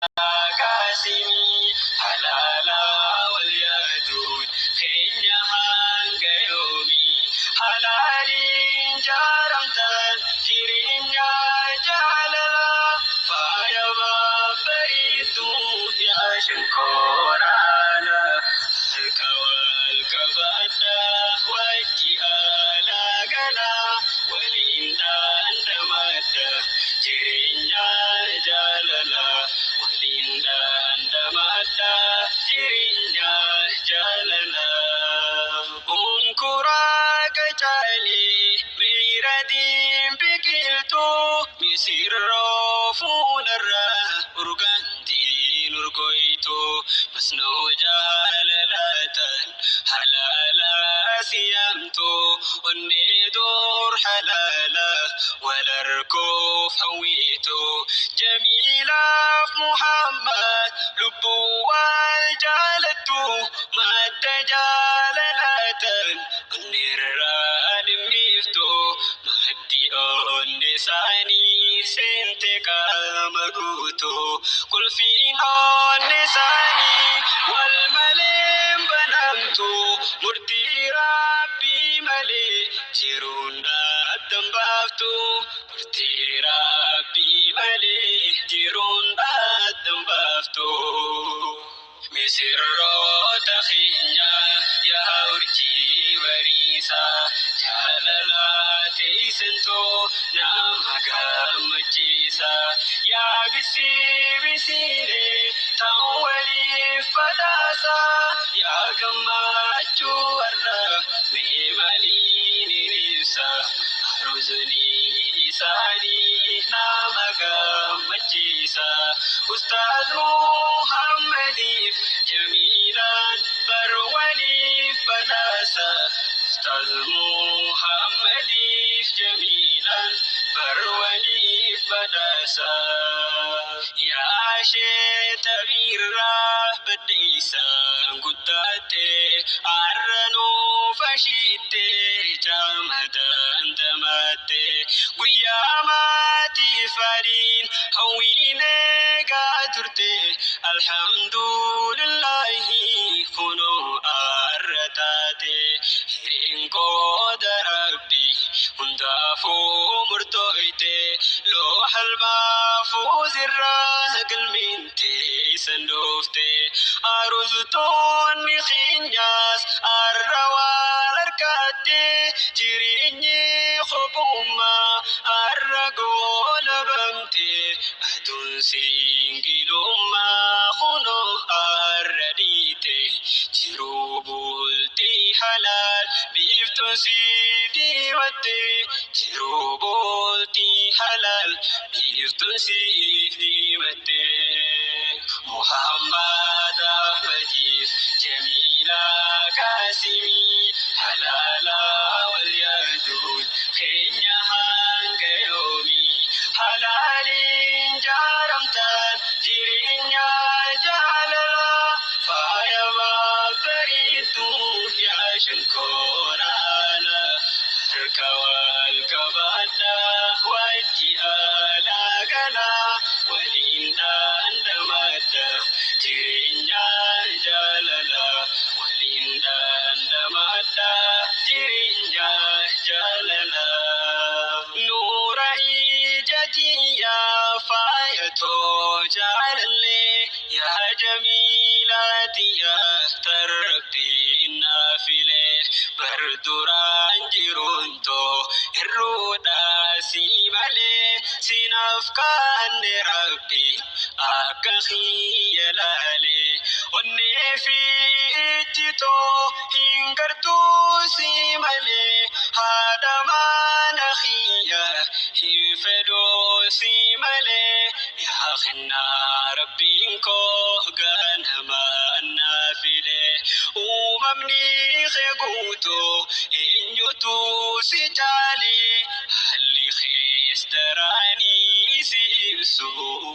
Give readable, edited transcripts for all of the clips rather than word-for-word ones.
Qaasimii halaalaa wal yaaduun keenya hanga yoomii halaaliin jaaramtan jireenya jaalalaa faaya bareedduu yaa shankooraala harka wal qabadhaa wajji alaa galaa waliin dhandhamadha jireenya jaalalaa waliin dhandhamadha jireenya jaalalaa. Unkuraa qacaalee miiratiin biqiltuu misirroo fuularraa urgaantiin urgoytuu masnoo jaalalatan halaalaa siyamtuu onnee dur halaala walarkoof hawwituu jamiilaaf Muhammad lubbuu wal jaalattu madda jaalalatan onneerraa dhimmiftu maddi onne isaanii seente qaama guutuu qulfiin onne isaanii wal malee banamtu murtii rabbii malee jiruun addan baaftu murtii rabbii malee jiruun addan baaftu. Misirroota keenya yaa urjii bariisaa jaalalaa teessantoo nama gammachiisa. Yaa bisii bisiilee ta'u waliif badhaasa yaa gammachuu warra mee maaliin ibsa. Haruusni isaanii nama gammachiisa. Ustaaz Muhammadiif Jamiilaan bar waliif badhaasa. Ustaaz Muhammadiif Jamiilaan bar waliif badhaasa. Yaa sheeta biirraa baddeessaan guddaatte arranuu fashiitte jaamataan damatte guyyaa maatii fariin hawwiin eegaa turte alhamdulillahi kunoo arra taate hireen qooda rabbi hundaafuu murtooyte looxal maafuuzirraa galmeente isan dhoofte aruuztoonni keenyaas arra wal harkatte jireenyi kophummaa arra goolabamte aduun singilummaa kunoo arra dhiite jiruu bultii halaal biiftuun si diimatte jiruu bultii halaal biiftuun si diimatte. Muhammad Ahmadiif Jamiilaa Qaasimii halaalaa wal yaaduun keenya hanga yoomii halaaliin jaaramtaan jireenya jaalalaa faaya bareedduu yaa shankooraala harka wal qabadhaa wajji alaa galaa waliin dhandhamadha jireenya jaalalaa waliin dhandhamadha jireenya jaalalaa. Nuura ijatiyyaa faayatoo jaalallee yaa jamiilaatiyyaa tarabbii naafilee bar duraan jiruuntoo hirruudhaa si malee sinaaf kaanne rabbi akka xiyya laalee onnee fi ijjitoo hin gartuu si malee haadha mana xiyya hin fedhuu si malee yaa kennaa rabbiin koo ganama naafilee uumamni kee guutuu eenyutu si caalee haalli kees daraanii si ibsu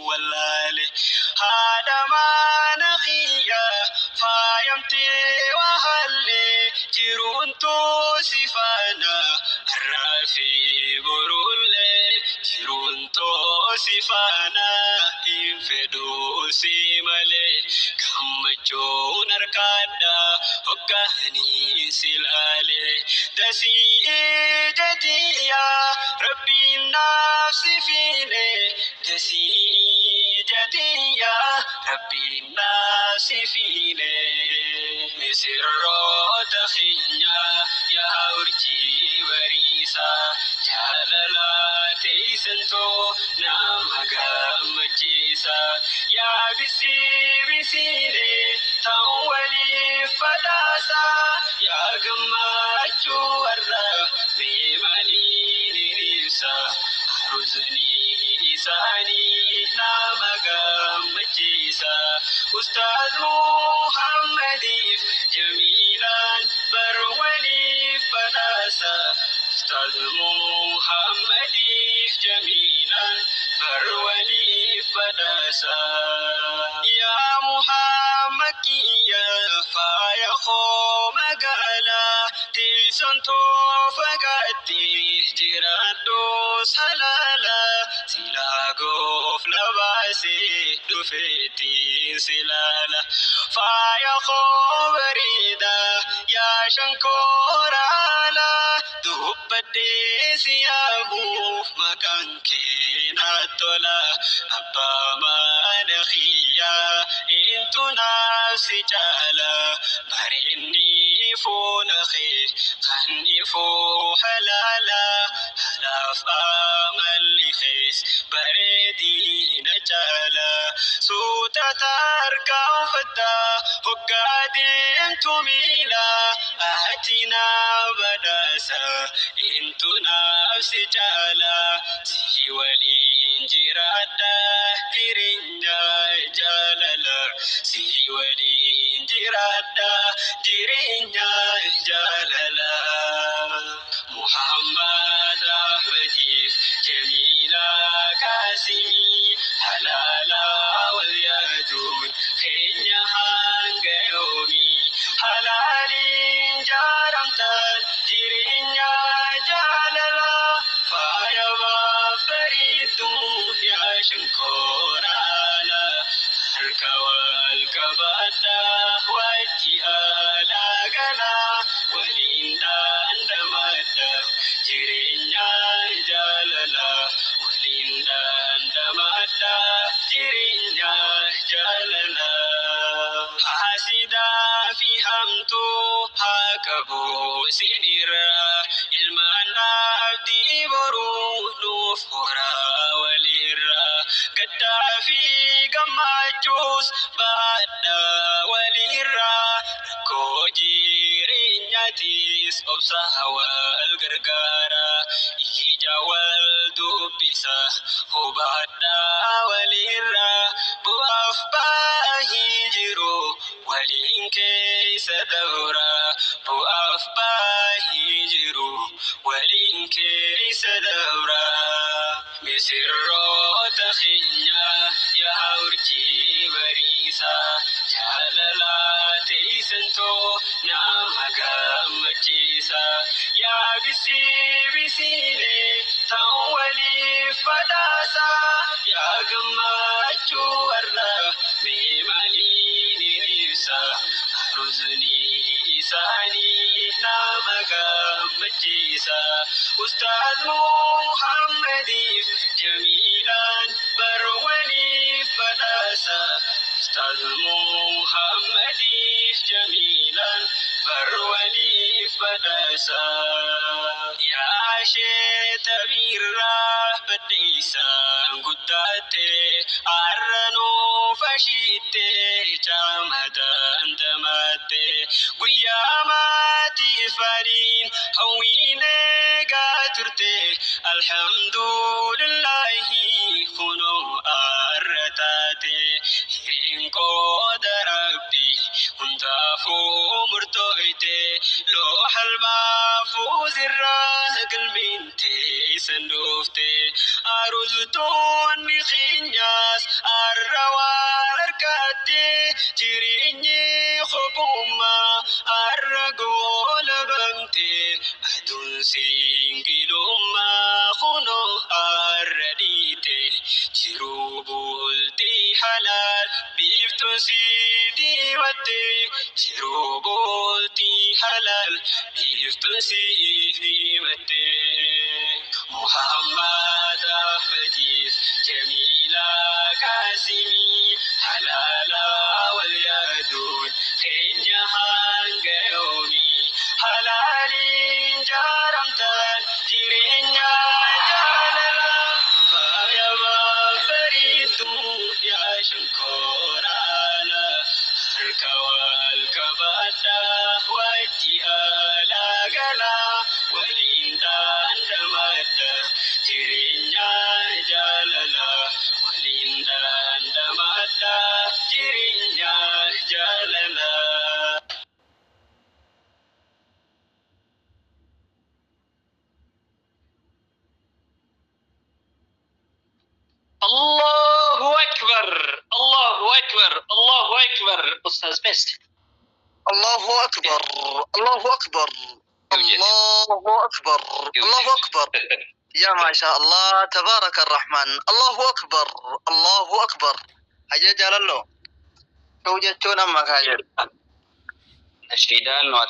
wallaale haadha mana xiyya faayamtee wahallee jiruuntu si faana har'aa fi borullee jiruuntu si faana hin fedhu. si malee gammachuun harkaadha hoggaanii si laalee dasii ijatiyyaa rabbiin naaf si fiile dasii ijatiyyaa rabbiin naaf si fiile misirroota keenyaa yaa urjii bariisaa jaalalaa teessantoo nama gammachiisa yaa bisii bisiilee ta'u waliif badhaasa yaa gammachuu warra mee maaliin ibsa haruusni isaanii nama gammachiisa ustaaz Muhammadiif Jamiilaan bar waliif badhaasa ustaaz Muhammadiif Jamiilaan bar waliif badhaasa yaa Muhammad kiyya faaya koo magaalaa teessoon fagaatti jiraadhus halaala silaa goof na baasee dhufeetiin silaala faaya koo bareedaa yaa shankooraala dubbadhee si yaamuuf maqaan kee naa tola abbaa mana kiyyaa eentu naaf si caala bareenni fuula kee kan ifuu halaala halaaf amalli kees bareedina caala suuta tarkaanfatta hoggaa deemtu miila ati naa badhaasa eentu naaf si caala si waliin jiraadha jireenya jaalala si waliin jiraadha jireenya jaalala Muhammad Ahmadiif Jamiila Qaasimii halaala wal yaaduun keenya hanga yoomii halaaliin jaaramtaan jireenya jaalala faaya babbareedduu yaa shankooraala harka wal qabadhaa wajji alaa galaa waliin dhandhamadha jireenya jaalala waliin dhandhamadha jireenya jaalala hasidaa fi hamtuu haa qabu isinirra ilmaan abdii boruu nuuf horaa walirra gaddaa fi gammachuus baadhaa walirra rakkoo jireenyaatis obsa wal gargaara ija wal dubbisa hubadhaa walirra bu'aaf baahii jiru waliin keessa dabra bu'aaf baahii jiru waliin keessa dabra misirroota keenyaa yaa urjii bariisaa jaalalaa teessantoo nama gammachiisa yaa bisii bisiilee ta'u waliif badhaasa yaa gammachuu warra mee maaliin ibsa haruusni isaanii nama gammachiisa ustaaz Muhammadiif Jamiilaan bar waliif badhaasa ustaaz Muhammadiif Jamiilaan bar waliif badhaasa yaa sheeta birraa baddeessaan guddaatte arranuu fashiitte caamadaan damatte guyyaa maatii fariin hawwiin eegaa turte alhamdulillahi kunoo arra taate hireen qooda rabbi hundaafuu murtooyte looxal maafuuz irraa galmeente isan dhufte aruuztoonni keenyaas arra waan harkatte jireenyi kopummaa arra goolabamte aduun singilummaa kunoo arra dhiite jiruu bultii halaal Biiftuun si diimatte jiruu booltii halaal biiftuun si diimatte. Muhammad Ahmadiif Jamiilaa Qaasimii halaala wal yaaduun keenya hanga yoomii halaaliin jaaramtan jireenya jaalala faaya bareedduu yaa shonkoraala harka wal qabadhaa wajji alaa galaa waliin daandamadha jireenya jaalala waliin daandamadha jireenya jaalala. Allahu Akbar! Allahu Akbar! Allahu Akbar! Ustaz Best. Allahu Akbar. Allahu Akbar. Allahu Akbar. Allahu Akbar. Ya maasha Allah. Tabaraka Rahman. Allahu Akbar. Allahu Akbar. Hayya jaalallo. Ta'u jechuun amma kaa jedhu. Nashiidaan nu ati